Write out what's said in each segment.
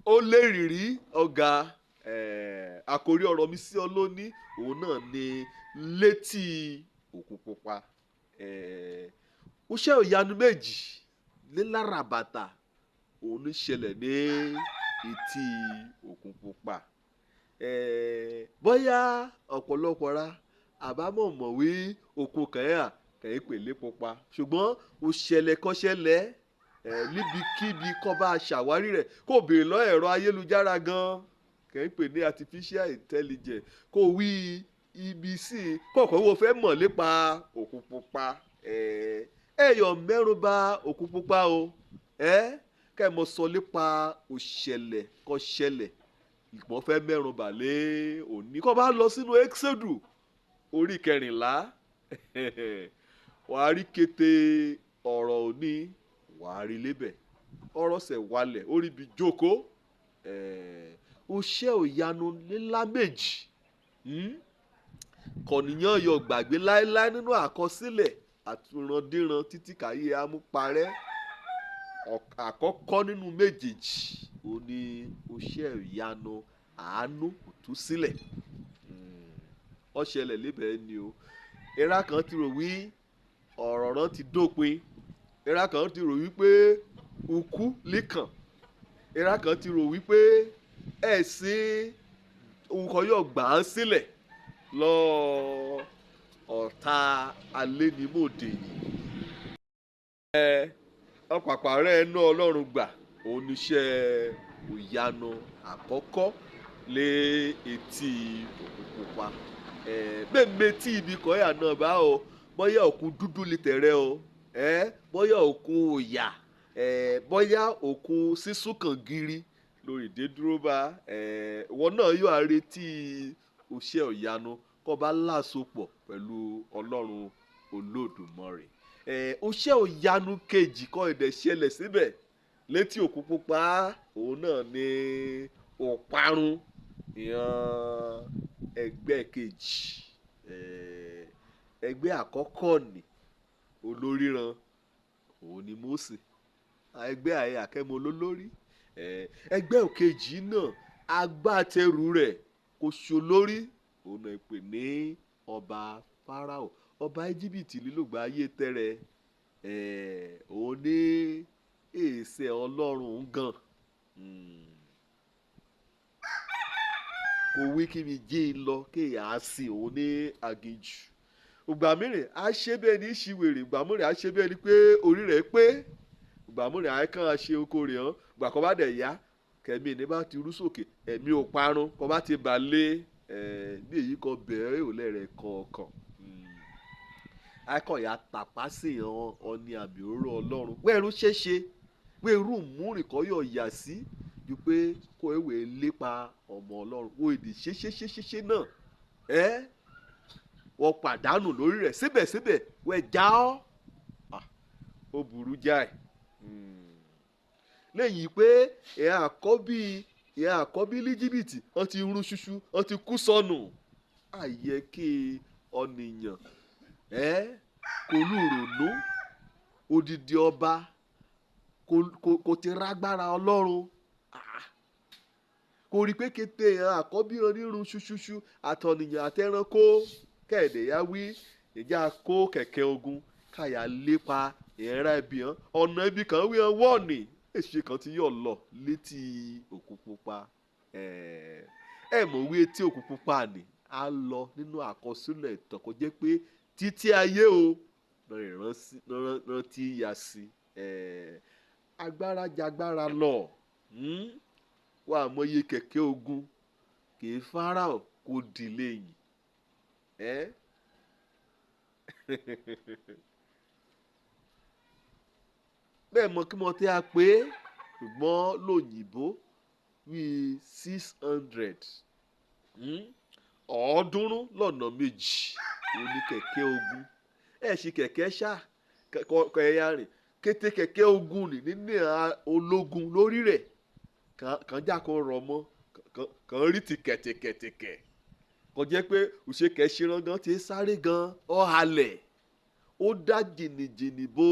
Ó lérìrí ọ̀gá. Àkórí ọ̀rọ̀ mi sí ọ lónìí òun náà ni létí òkun pupa. Iṣẹ́ ìyanu méjì lélára bàtà òun ní ṣẹlẹ̀ ní etí òkun pupa. Bóyá ọ̀pọ̀lọpọ̀ ra àbámọ̀ mọ̀ wí òkun kẹ́hà kẹ́hìn pèlé pupa, ṣùgbọ́n òṣẹlẹ̀ kan ṣẹlẹ̀ níbikíbi kọ́ bá ṣàwárí rẹ̀ kó béèrè lọ ẹ̀rọ ayélujára gan kẹ́hìn pè ní artificial intelligence kó wí ibi sí kọ̀ọ̀kan wo fẹ́ mọ̀ nípa òkun pupa. Ẹ̀yọ̀ mẹ́rùn bà òkun pupa o, kẹ́ ẹ mọ̀ sọ nípa òṣẹlẹ̀ kọ́ ṣẹlẹ̀ ìpọ́n fẹ́ mẹ́rùn bà lé òní. Kọ́ bá lọ sínú Exodus orí 14 wàá rí kété ọ̀rọ̀ òní, wàá rí lébẹ̀ ọ̀rọ̀ sẹ̀ wálẹ̀ orí ibi jókòó. Iṣẹ́ ìyanu ńlá méjì kọ̀nìyàn yọ gbàgbé láéláé nínú àkọsílẹ̀ àtìrandíran títí káyé amúparẹ́. Àkọ́kọ́ nínú méjèèjì ó ní iṣẹ́ ìyanu àánú ìtúsílẹ̀. Ó ṣẹlẹ̀ lébẹ̀ ni o. Ìran kan ti rò wí ọ̀rọ̀ rán ti dópin. Ìran kan ti rò wípé ikú líkàn. Ìran kan ti rò wípé ẹ̀sìn òun yóò gbà á sílẹ̀ lọ ọ̀tá alénimòde yìí. Ọ̀pàpà rẹ̀ ná Ọlọ́run gbà oníṣẹ́ ìyanu àkọ́kọ́ lé etí òkun pupa. Bẹ́ẹ̀ tí ibi kan yà náà bá o, bóyá òkun dúdú lè tẹ̀rẹ̀ o, bóyá òkun òyà, bóyá òkun sísún kan gírí lórí ìdédúró bá, ìwọ náà yóò á retí iṣẹ́ ìyanu kó bá lásopọ̀ pẹ̀lú Ọlọ́run Olódùmarè. Iṣẹ́ ìyanu kejì kọ́ ẹ̀dẹ̀ ṣẹlẹ̀ síbẹ̀ létí òkun pupa, òun náà ni ọ̀parun ìran ẹgbẹ́ kejì. Ẹgbẹ́ àkọ́kọ́ ni olóríran, òun ni Mósè. Ẹgbẹ́ àyè àkẹ́mọ olólórí. Ẹgbẹ́ òkejì náà agbátẹrù rẹ̀ kò ṣolórí, òun náà pè ní ọba Fáráò. Ọba Íjíbítì lílògbà ayé tẹ́rẹ̀, òun ní èsè Ọlọ́run gan. Kò wí kí mi jí lọ kí èyà sìn òun ní aginjù. Ìgbà mìíràn á ṣe bẹ́ẹ̀ ní ṣìwèrè, ìgbà mìíràn á ṣe bẹ́ẹ̀ ni pé orí rẹ̀ pé, ìgbà mìíràn á kàn ṣe oko rẹ̀ hàn. Ìgbà kan bá dẹ̀ yá, kẹ̀mí ní bá ti rú sókè, ẹ̀mí ò parun, kọ́ bá ti bà lé, bí èyí kan bẹ̀rẹ̀ òlẹ̀ rẹ̀ kọ̀ọ̀kan. Akọ̀yà tàpá sí ìran ọni àmì òróró Ọlọ́run. Wẹ́rú ṣeéṣe, wẹ́rú múrìn kọ́ yọ̀ yà sí ju pé kó ewé lépa ọmọ Ọlọ́run. Wo èdè ṣeéṣeéṣeéṣe náà, wọ́n pàdánù lórí rẹ̀ síbẹ̀síbẹ̀ wẹ́ já ọ́. Ó burú jáì. Lẹ́yìn pé ìyá àkọ́bí l'Íjíbítì wọ́n ti rú ṣuṣu, wọ́n ti kú sọnù. Àyẹ kí ọ̀nìyàn kò lùrònú odidi ọba kò ti rágbára Ọlọ́run. Kò rí pé kété ìyá àkọ́bí onírun ṣuṣuṣu àtọ̀nìyàn àtẹranko kẹ̀dẹ̀ yá wí ìjà kó kẹ̀kẹ́ ogun káyà lépa ìrẹ́ra ibi hàn ọ̀nà ibi kan wí hàn wọ́ọ̀nì èsì kan ti yọ̀ lọ létí òkun pupa. Ẹ mọ̀ wí etí òkun pupa ni a lọ nínú àkọsílẹ̀ ìtàn kò jẹ́ pé títí ayé o rántí yà sí. Agbára jagbára lọ, wà á mọyé kẹ̀kẹ́ ogun kì í Fáráò kò dì lẹ́yìn. Bẹ́ẹ̀ mọ̀ kí mo tẹ́ a pé ṣùgbọ́n lóyìnbó bíi 600 302 òun ní kẹ̀kẹ́ ogun. Ẹ ṣe kẹ̀kẹ́ ṣá kẹ̀yà rìn kété kẹ̀kẹ́ ogun ní nínú ológun lórí rẹ̀ kàn já kan rọ̀ mọ́ kàn rí tìkẹ̀tìkẹ̀tìkẹ̀. Kò jẹ́ pé òṣèkẹ́ ṣeran gan ti sáré gan ọ́ halẹ̀ ó dá jìnnìjìnnì bo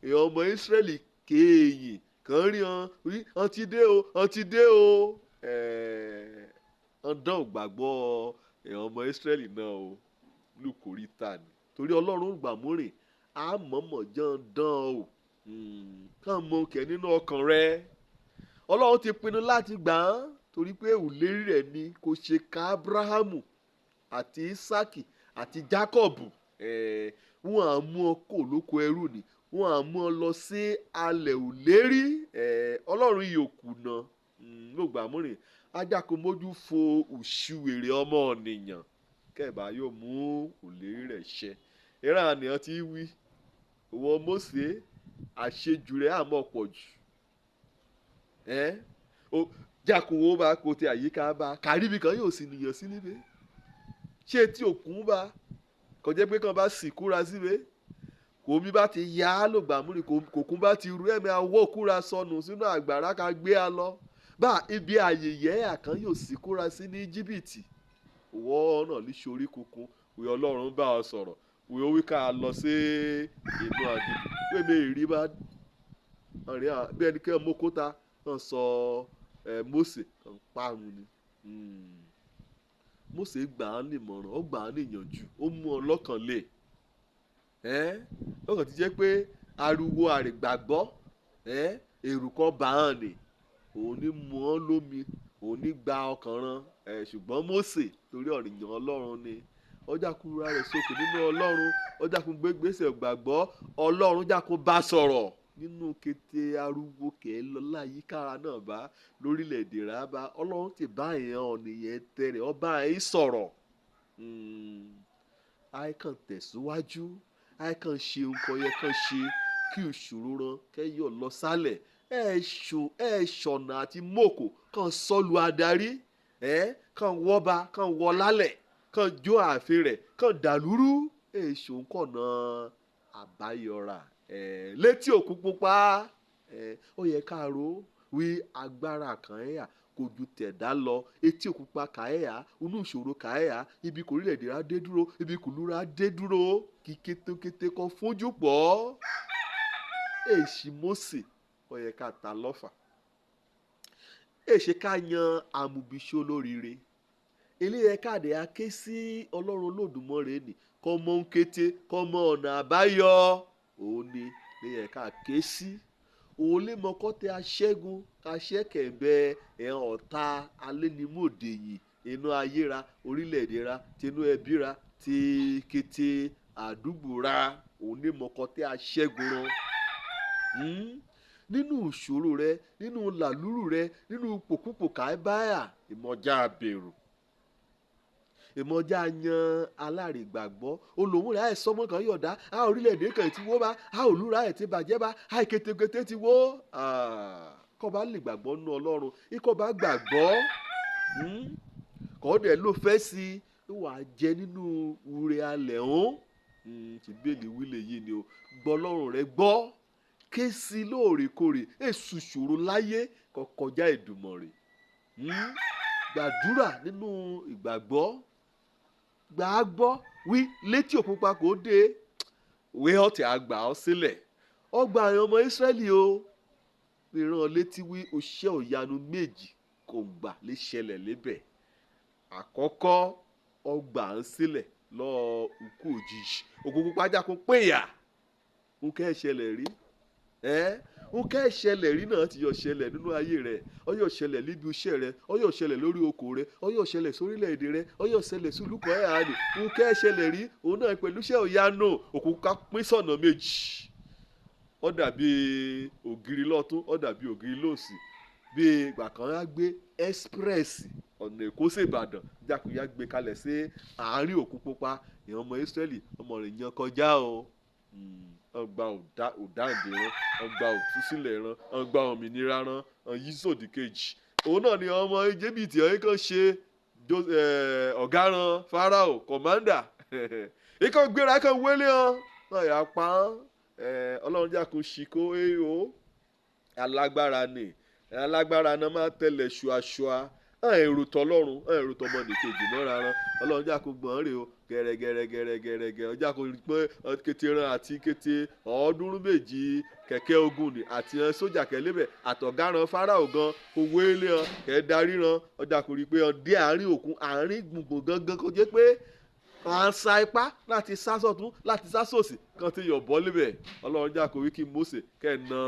èèyàn ọmọ Ísírẹ́lì kéèyìn Kàn rí wọn rí wọn ti dé o, wọn ti dé o. Wọn dán ìgbàgbọ́ ẹ̀hàn ọmọ Ísírẹ́lì náà o lùkòríta ni. Torí Ọlọ́run gbàmúrìn á mọ̀mọ̀ jẹ́ dán o. Kàn mọ òkè nínú ọkàn rẹ. Ọlọ́run ti pinnu láti gbà án torí pé ìlérí rẹ̀ ni kò ṣe ká Ábúráhámù àti Ísákì àti Jákọ́bù. Wọ́n á mú ọ kó lóko ẹrú ni, wọ́n á mú ọ lọ sí alẹ̀ òlérí. Ọlọ́run yìí ò kùnà lóògbàmúrìn ajákomójú fo òṣìwèrè ọmọ ènìyàn kẹ́ẹ̀bá yóò mú òlérí rẹ̀ ṣẹ. Ìran àníyàn ti wí ìwọ Mósè àṣejù rẹ̀ àmọ́ pọ̀ jù. Jákòwò bá kò tẹ àyíká bá kàríbi kan yóò sì nìyàn sí níbẹ̀. Ṣé tí òkun bá kò jẹ́ pé kàn bá sì kúra síbẹ̀, kòmí bá ti yá lògbàmúrì, kòkun bá ti rú ẹ̀mí awọ́ kúra sọnù sínú àgbàrá ká gbé a lọ. Bá ibi àyè yẹ́ àkàn yóò sì kúra sí ní Íjíbítì. Ìwọ náà ní sórí kunkun, wí Ọlọ́run bá ọ sọ̀rọ̀, wí ó wí ká lọ sí inú aginjù. Pé mi rí bá ọ̀rẹ́ bí ẹni kí ọmọ kóta náà sọ Mósè kan parun ni. Mósè gbà á nímọ̀ràn, ó gbà á níyànjú, ó mú ọ lọ́kàn lé. Lọ́kàn ti jẹ́ pé ariwo àrègbàgbọ́, èrò kan bá hàn ní, òun ní mú ọ lómi, òun ní gba ọkàn ran. Ṣùgbọ́n Mósè torí ọ̀rìyàn Ọlọ́run ni, ó jákun ra rẹ̀ sókè nínú Ọlọ́run, ó jákun gbégbèsè gbàgbọ́, Ọlọ́run jákun bá sọ̀rọ̀ nínú kété ariwo kẹ́ lọ láyìíká náà bá lórílẹ̀ èdè rà bá Ọlọ́run ti bá èèyàn ọ̀nìyàn tẹ̀rẹ̀ ọba ẹ̀ sọ̀rọ̀. Àìkàn tẹ̀síwájú, àìkàn ṣe nǹkan yẹ kàn ṣe kí ìṣòro ran kẹ́yọ̀ lọ sálẹ̀. Ẹ ṣọ̀nà àti mọ̀kò kàn sọ́lu adarí, kàn wọ́ba, kàn wọ lálẹ̀, kàn jó ààfin rẹ̀, kàn dàlúrú. Ẹ ṣò ń kọ̀nà àbáyọra. Létí òkun pupa, ó yẹ ká ro wí agbára kan ẹ̀yà kò ju tẹ̀dá lọ. Etí òkun pupa kà ẹ̀yà, inú ìṣòro kà ẹ̀yà, ibi kò orílẹ̀-èdè ra dé dúró, ibi kò lúra dé dúró, kí kétékété kan fojú pọ̀. Èsì Mósè ó yẹ ká ta lọ́fà. Èsì ká yan amúbiṣó lóríire. Eléyẹ káàdì á ké sí Ọlọ́run Olódùmarè nì kọ́ mọ́ ń kété, kọ́ mọ́ ọ̀nà àbáyọ. Òun ni eléyẹ ká ké sí. Òun lè mọ kọ́ tẹ aṣẹ́gun, ká ṣẹ́kẹ̀bẹ ẹ̀hàn ọ̀tá alénimóde yìí inú ayé ra, orílẹ̀-èdè ra, tinú ẹbí ra, ti kété àdúgbò ra. Òun lè mọ kọ́ tẹ aṣẹ́gun ran. Nínú ìṣòro rẹ, nínú làlúrù rẹ, nínú pòkúpò káíbáyà, ìmọ̀já bẹ̀rù. Ìmọ̀já yan alárìgbàgbọ́. Olóhùn rẹ̀ àìsọ́mọ́ kan yọ̀dá, a orílẹ̀-èdè kan ti wó bá, a òlúra ẹ̀ ti bàjẹ́ bá, a ìkétékété ti wó. Kọ́ bá lè gbàgbọ́ nínú Ọlọ́run, ikọ́ bá gbàgbọ́, kọ́ dẹ̀ ló fẹ́ sí i, wà á jẹ nínú ure alẹ̀ òun. Ti Bíbélì wí lè yí ni o. Gbọ́ Ọlọ́run rẹ gbọ́, ké sí lóòrèkóòrè, èṣù ṣòro láyé kó kọjá Èdùmàrè. Gbàdúrà nínú ìgbàgbọ́, gbà á gbọ́ wí létí òkun pupa kò dé, wí ọ̀tẹ̀ àgbà ọ́ sílẹ̀. Ọgbà àwọn ọmọ Ísírẹ́lì o, ìran létí wí oṣẹ́ òyanu méjì kò gbà lè ṣẹlẹ̀ lébẹ̀. Àkọ́kọ́ ọgbà ń sílẹ̀ lọ́ọ́ ikú òjijì. Òkun pupa jákun péyà. Nkẹ́ ṣẹlẹ̀ rí. Nkẹ́ ṣẹlẹ̀ rí náà ti yọ ṣẹlẹ̀ nínú ayé rẹ̀. Ó yọ ṣẹlẹ̀ níbi iṣẹ́ rẹ̀, ó yọ ṣẹlẹ̀ lórí oko rẹ̀, ó yọ ṣẹlẹ̀ sórílẹ̀-èdè rẹ̀, ó yọ ṣẹlẹ̀ sólùkọ́ ẹ̀ àná. Nkẹ́ ṣẹlẹ̀ rí, òun náà pẹ̀lú iṣẹ́ òyanu. Òkun pupa pín sọ̀nà méjì. Ó dàbí ògiri lọ́tún, ó dàbí ògiri lósì. Bí ìgbà kan á gbé express ọ̀nà Èkó sí Ìbàdàn, jákujá gbé kalẹ̀ sí àárín òkun pupa. Ìran ọmọ Ísírẹ́lì, ọmọ rẹ̀ yan kọjá o. Ọgbà òdáǹdè ran, ọgbà òtúsílẹ̀ ran, ọgbà òmìnira ran, yí sòdì kejì. Òun náà ni ọmọ Íjíbítì ọ̀hún kan ṣe ọ̀gá ran Fáráò, kọ̀mándà. Ikọ̀ gbéra kan wélé hàn, náà yà pa án. Ọlọ́run jákun ṣìkó éo. Alágbára ni, alágbára náà máa tẹ̀lé ṣùàṣùà. Èrò tọlọ́run, èrò tọmọnìkejì mọ́ra ran. Ọlọ́run jákun gbọ̀n rè o. Gẹ́rẹ́gẹ́rẹ́gẹ́rẹ́gẹ́rẹ́ ọjà kò rí pé kété ran àti kété 320 kẹ̀kẹ́ ogun ni àti hàn sójà kẹ́lẹ́bẹ̀ àtọ̀gáràn Fáráò gan owó ilé hàn kẹ́ darí ran. Ọjà kò rí pé hàn dé àárín òkun, àárín gbùngbùn gangan, kò jẹ́ pé à ń sa ipá láti sá sọ́tún láti sá sósì kan ti yọ̀ bọ́ lébẹ̀. Ọlọ́run jà kò wí kí Mósè kẹ́ na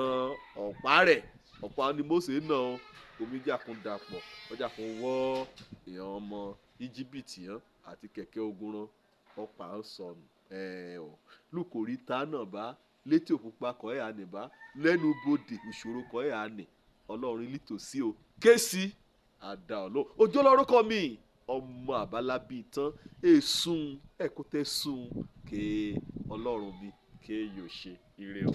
ọ̀pá rẹ̀, ọ̀pá ni Mósè nà ó, omi jà kún dàpọ̀, ọjà kún wọ́ èèyàn ọmọ Íjíbítì hàn àti kẹ̀kẹ́ ogun ran, ọ̀pá ń sọnù. Lùkòríta náà bá létí òkun pa kọ́ ẹ̀ ànìbá lẹ́nu bodè ìṣòro kọ́ ẹ̀ ànì Ọlọ́run nítòsí o ké sí àdá ọlọ́run. Òjò lórúkọ mi, ọmọ àbálábí tán èsùn ẹ̀kútẹ́ sùn ké Ọlọ́run mi ké yóò ṣe ire o.